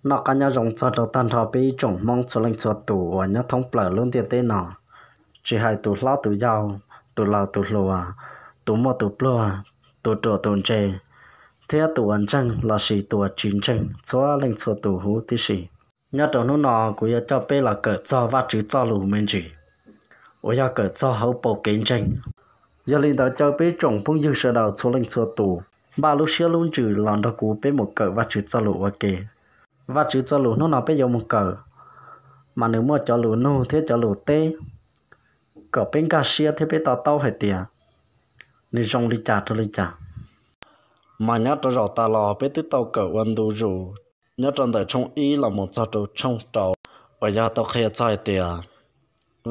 Noj qab nyob zoo txog rau tag nrho peb ib tsoom Hmoob txhua leej txhua tus uas nyob thoob plaws lub ntiaj teb no, tsis hais tus hlob tus yau, tus laus tus hluas, tus muaj tus pluag, tus ruam tus ntse, thiab tus uas ntseeg lossis tus uas tsis ntseeg txhua leej txhua tus huv tib si. Nyob rau hnub no kuv yuav coj peb los kawm txog Vajtswv txoj lus me ntsis, uas yog kawm txog hauv paus kev ntseeg. Yog li ntawd caw peb tsoom phooj ywg sawv daws txhua leej txhua tus npaj lub siab lub ntsws los nrog kuv peb mus kawm Vajtswv txoj lus ua ke. Vajtswv txoj lus hnub no peb yuav mus kawm, mas nws muaj cov lus nug thiab cov lus teb, kom peb nkag siab thiab peb to taub hais tias nws zoo li cas rau li cas. Mas nyob rau zaum tas los peb twb tau kawm ua ntu zus nyob rau ntawm tshooj ib los mus txog rau tshooj rau, uas yog tau qhia txog hais tias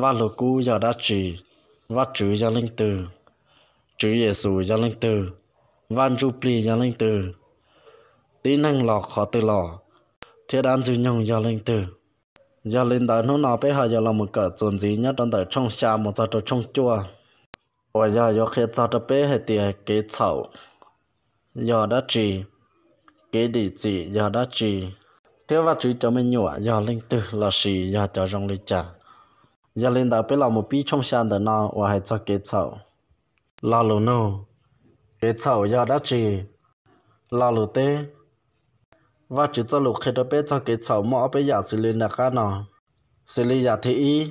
Vaj Lug Kub yog dab tsi, Vajtswv yog leej twg, Tswv Yexus yog leej twg, Vaj Ntsujplig yog leej twg, tib neeg los qhov twg los, thiab dab Ntxwg Nyoog yog leej twg. Yog li ntawd hnub no peb ho yuav los mus kawm txuas ntxiv nyob rau ntawm tshooj xya mus txog rau tshooj cuaj, uas yog yuav qhia txog rau peb hais tias kev txhaum yog dab tsi, kev dim txim yog dab tsi, thiab Vajtswv cov me nyuam yog leej twg lossis yog cov zoo li cas. Yog li ntawd peb los mus pib tshooj xya ntawm no uas hais txog kev txhaum. Lo lus nug: Kev txhaum yog dab tsi? Lo lus teb: Vajtswv txoj lus qhia rau peb txog kev txhaum muaj ob peb yam xws li nram qab no. Xws li yam thib ib,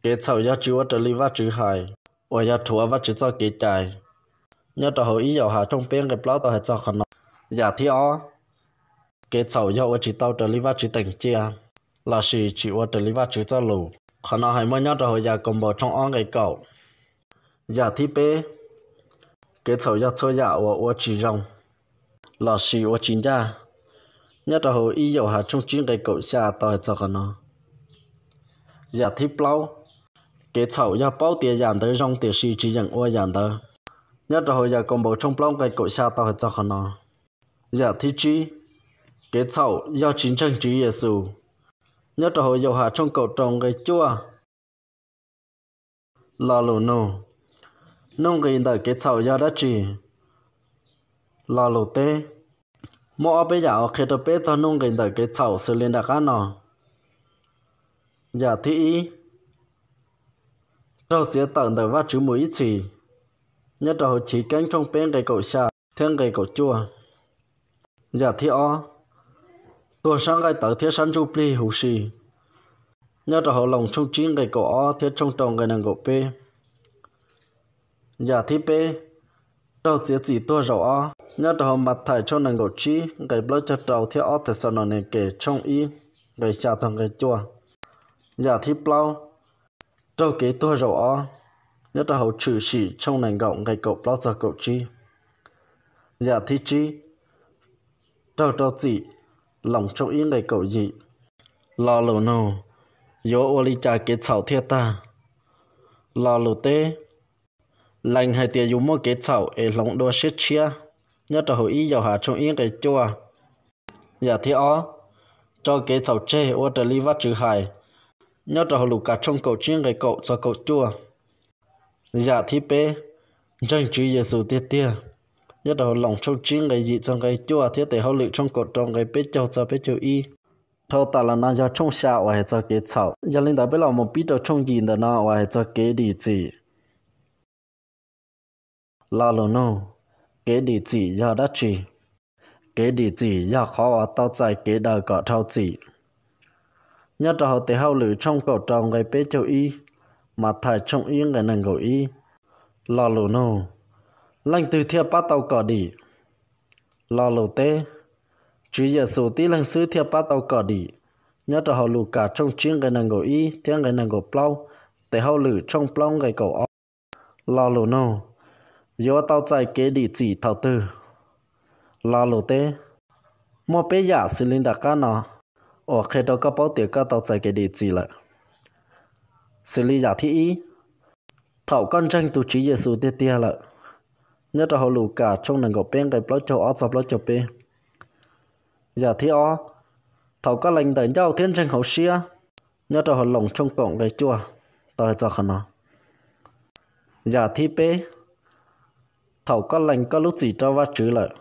kev txhaum yog tsis ua raws li Vajtswv hais, uas yog rhuav Vajtswv txoj kev cai. Nyob rau hauv ib Yauhas tshooj peb nqe plaub tau hais txog qhov no. Yam thib ob, kev txhaum yog ua tsis tau raws li Vajtswv teem cia, lossis tsis ua raws li Vajtswv txoj lus. Qhov no hais muaj nyob rau hauv Yakaunpaus tshooj ob nqe kaum. Yam thib peb, kev txhaum yog txhua yam uas ua tsis zoo lossis ua tsis ncaj. Nyob rau hauv ib Yauhas tshooj tsib nqe kaum xya tau hais txog qhov no. Yam thib plaub, kev txhaum yog paub tias yam ntawd zoo tiam sis tsis yeem ua yam ntawd. Nyob rau hauv Yakaunpaus tshooj plaub nqe kaum xya tau hais txog qhov no. Yam thib tsib, kev txhaum yog tsis ntseeg Tswv Yexus. Nyob rau hauv Yauhas tshooj kaum rau nqe cuaj. Lo lus nug: Nuj nqis ntawm kev txhaum yog dab tsi? Lo lus teb: Muaj ob peb yam uas qhia rau peb txog nuj nqis ntawm kev txhaum xws li nram qab no. Yam thib ib, raug txiav tawm ntawm Vajtswv mus ib txhis, nyob rau hauv Chiv Keeb tshooj peb nqe kaum xya thiab nqe kaum cuaj. Yam thib ob, tuag sab nqaij tawv thiab sab ntsuj plig huv si, nyob rau hauv Loos tshooj tsib nqe kaum ob thiab tshooj rau nqe nees nkaum peb. Yam thib peb, raug txiav txim tuag zaum ob, nyob rau hauv Mathais tshooj nees nkaum tsib nqe plaub caug rau thiab ob Thexalaunikes tshooj ib nqe xya txog nqe cuaj. Yam thib plaub, raug kev tuag zaum ob, nyob rau hauv Tshwm Sim tshooj nees nkaum nqe kaum plaub txog kaum tsib. Yam thib tsib, raug rau txim, Loos tshooj ib nqe kaum yim. Lo lus nug: Yuav ua li cas kev txhaum thiaj tag? Lo lus teb: Lees hais tias yus muaj kev txhaum es hloov dua siab tshiab, nyob rau hauv ib Yauhas tshooj ib nqe cuaj. Yam thib ob, tso kev txhaum tseg ua raws li Vajtswv hais, nyob rau hauv Lukas tshooj kaum tsib nqe kaum txog kaum cuaj. Yam thib peb, ntseeg Tswv Yexus tiag tiag, nyob rau hauv Loos tshooj tsib nqe yim txog nqe cuaj thiab Tes Hauj Lwm tshooj kaum rau nqe peb caug txog peb caug ib. Dhau tas los no yog tshooj xya uas hais txog kev txhaum. Yog li ntawd peb los mus pib rau tshooj yim ntawm no uas hais txog kev dim txim. Lo lus nug: Kev dim txim yog dab tsi? Kev dim txim yog qhov uas tau txais kev daws kom dhau txim. Nyob rau hauv Tes Hauj Lwm tshooj kaum rau nqe peb caug ib, Mathais tshooj ib nqe nees nkaum ib. Lo lus nug: Leej twg thiaj pab tau kom dim? Lo lus teb: Tswv Yexus tib leeg xwb thiaj pab tau kom dim, nyob rau hauv Lukas tshooj tsib nqe nees nkaum ib thiab nqe nees nkaum plaub, Tes Hauj Lwm tshooj plaub nqe kaum ob. Lo lus nug: Yuav tau txais kev dim txim thaum twg? Lo lus teb: Muaj peb yam xws li nram qab no uas qhia rau koj paub tias koj tau txais kev dim txim lawm. Xws li yam thib ib, thaum koj ntseeg tus Tswv Yexus tiag tiag lawm, nyob rau hauv Lukas tshooj nees nkaum peb nqe plaub caug ob txog plaub caug peb. Yam thib ob, thaum koj lees ntawm ncauj thiab ntseeg hauv siab, nyob rau hauv Loos tshooj kaum nqe cuaj, tau hais txog qhov no. Yam thib peb, thaum koj lees koj lub txim rau Vajtswv lawm,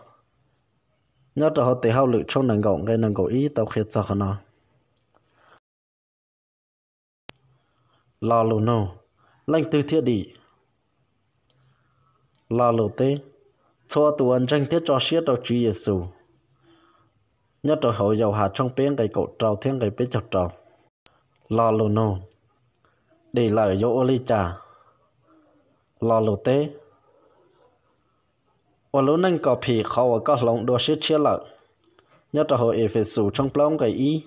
Nyob rau hauv tes Hauj Lwm tshooj nees nkaum nqe nees nkaum ib tau qhia txog qhov no. Lo lus nug: Leej twg thiaj dim? Lo lus teb: Txhua tus uas ntseeg thiab tso siab rau Tswv Yexus. Nyob rau hauv Yauhas tshooj peb nqe kaum rau thiab nqe peb caug rau. Lo lus nug: Dim lawm yuav ua li cas? Lo lus teb: Ua lub neej kom phim qhov uas koj hloov dua siab tshiab lawm. Nyob rau hauv Efexus tshooj plaub nqe ib.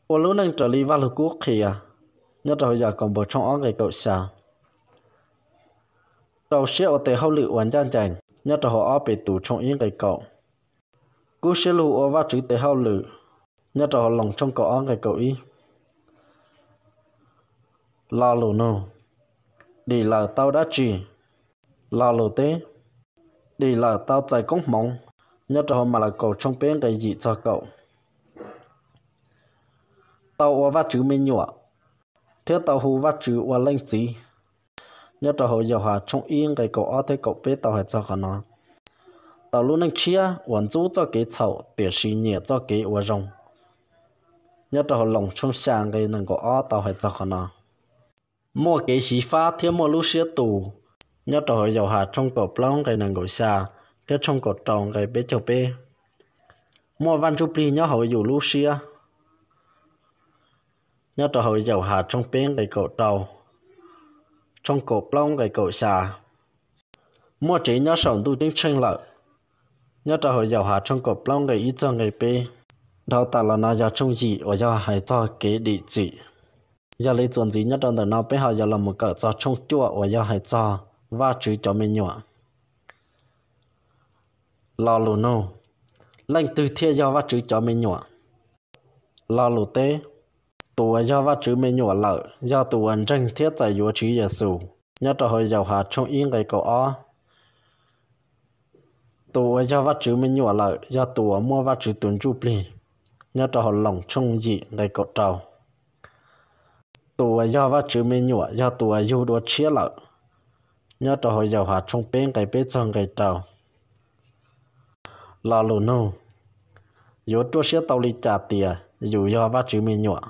Ua lub neej raws li Vajluskub qhia. Nyob rau hauv Yakaunpaus tshooj ob nqe kaum xya. Rau siab ua tes hauj lwm uas ncaj ncees. Nyob rau hauv ob Petus tshooj ib nqe kaum. Kub siab lug ua Vajtswv tes hauj lwm. Nyob rau hauv Loos tshooj kaum ob nqe kaum ib. Lo lus nug: Dim lawm tau dab tsi? Lo lus teb: Dim lawm tau txais koob hmoov. Nyob rau hauv Malakaus tshooj peb nqe yim txog kaum. Tau ua Vajtswv me nyuam thiab tau hu Vajtswv ua Leej Txiv. Nyob rau hauv Yauhas tshooj ib nqe kaum ob thiab kaum peb tau hais txog qhov no. Tau lub neej tshiab uas ntxub txoj kev txhaum tiam sis nyiam txoj kev uas zoo. Nyob rau hauv Loos tshooj xya nqe nees nkaum ob tau hais txog qhov no. Muaj kev xyiv fab thiab muaj lub siab tus. Nyob rau hauv Yauhas tshooj kaum plaub nqe nees nkaum xya thiab tshooj kaum rau nqe peb caug peb. Muaj Vaj Ntsujplig nyob hauv yus lub siab. Nyob rau hauv Yauhas tshooj peb nqe kaum rau, tshooj kaum plaub nqe kaum xya. Muaj tsev nyob saum ntuj ceeb tsheej lawm. Nyob rau hauv Yauhas tshooj kaum plaub nqe ib txog nqe peb. Dhau tas los no yog tshooj yim uas yog hais txog kev dim txim. Yog li txuas ntxiv nyob rau ntawm no peb ho yuav los mus kawm txog tshooj cuaj uas yog hais txog Vajtswv cov me nyuam. Lo lus nug: Leej twg thiaj yog Vajtswv cov me nyuam? Lo lus teb: Tus uas yog Vajtswv me nyuam lawm yog tus uas ntseeg thiab txais yuav Tswv Yexus. Nyob rau hauv Yauhas tshooj ib nqe kaum ob. Tus uas yog Vajtswv me nyuam lawm yog tus uas muaj Vajtswv tus Ntsujplig. Nyob rau hauv Loos tshooj yim nqe kaum rau. Tus uas yog Vajtswv me nyuam yog tus uas yug dua tshiab lawm. Nyob rau hauv Yauhas tshooj peb nqe peb txog nqe rau. Lo lus nug: Yuav ruaj siab tau li cas tias yus yog Vajtswv me nyuam?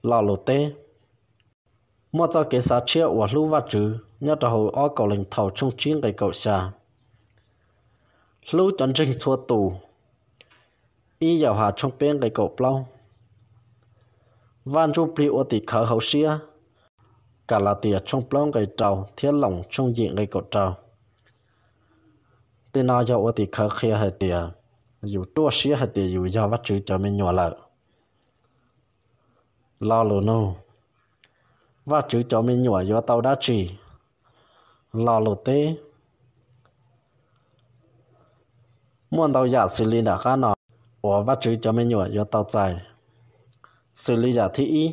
Lo lus teb: Muaj txoj kev xav tshiab uas hlub Vajtswv. Nyob rau hauv ob Kauleethaus tshooj tsib nqe kaum xya. Hlub cov ntseeg txhua tus. Ib Yauhas tshooj peb nqe kaum plaub. Vaj Ntsujplig ua tim khawv hauv siab. Kalatias tshooj plaub nqe rau thiab Loos tshooj yim nqe kaum rau. Tej no yog ua tim khawv qhia hais tias yus ruaj siab hais tias yus yog Vajtswv cov me nyuam lawm. Lo lus nug: Vajtswv cov me nyuam yuav tau dab tsi? Lo lus teb: Muaj ntau yam xws li nram qab no uas Vajtswv cov me nyuam yuav tau txais. Xws li yam thib ib,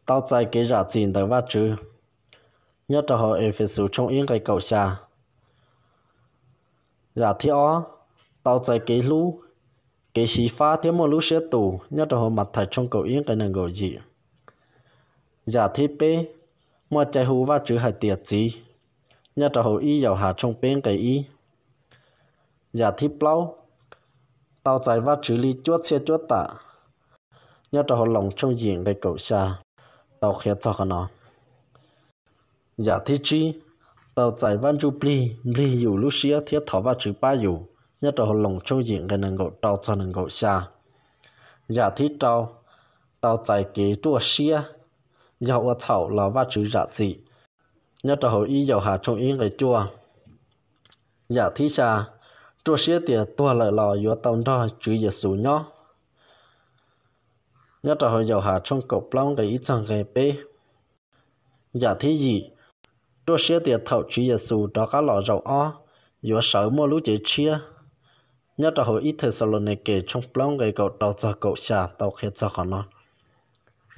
tau txais kev zam txim ntawm Vajtswv, nyob rau hauv Efexus tshooj ib nqe kaum xya. Yam thib ob, tau txais kev hlub, kev xyiv fab thiab muaj lub siab tus, nyob rau hauv Mathais tshooj kaum ib nqe nees nkaum yim. Yam thib peb, muaj cai hu Vajtswv hais tias Txiv, nyob rau hauv ib Yauhas tshooj peb nqe ib. Yam thib plaub, tau txais Vajtswv li cuab txhiaj cuab tam, nyob rau hauv Loos tshooj yim nqe kaum xya tau qhia txog qhov no. Yam thib tsib, tau txais Vaj Ntsujplig nplig yus lub siab thiab thov Vajtswv pab yus, nyob rau hauv Loos tshooj yim nqe nees nkaum rau txog nees nkaum xya. Yam thib rau, tau txais kev ruaj siab, yog ua txhaum los Vajtswv zam txim, nyob rau hauv ib Yauhas tshooj ib nqe cuaj. Yam thib xya, ruaj siab tias tuag lawm los yuav tau nrog Tswv Yexus nyob, nyob rau hauv Yauhas tshooj kaum plaub nqe ib txog nqe peb. Yam thib yim, ruaj siab tias thaum Tswv Yexus rov qab los zaum ob, yuav sawv muaj lub cev tshiab, nyob rau hauv ib Thexalaunikes tshooj plaub nqe kaum rau txog kaum xya tau qhia txog qhov no.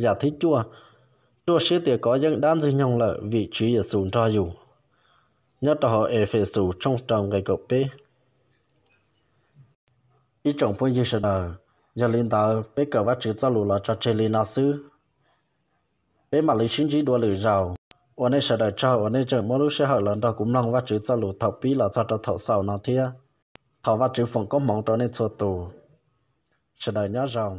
Yam thib cuaj, ruaj siab tias kov yeej dab ntxwg nyoog lawm vim Tswv Yexus nrog yus, nyob rau hauv Efexus tshooj rau nqe kaum peb. Ib tsoom phooj ywg sawv daws, yog li ntawd peb kawm Vajtswv txoj lus los tso tseg li no xwb. Peb mam li sib ntsib dua lwm zaus. Ua nej sawv daws tsaug uas nej tseem muab lub sij hawm los nrog kuv mloog Vajtswv txoj lus thaum pib los txog rau thaum xaus no thiab. Thov Vajtswv foom koob hmoov rau nej txhua tus. Sawv daws nyob zoo.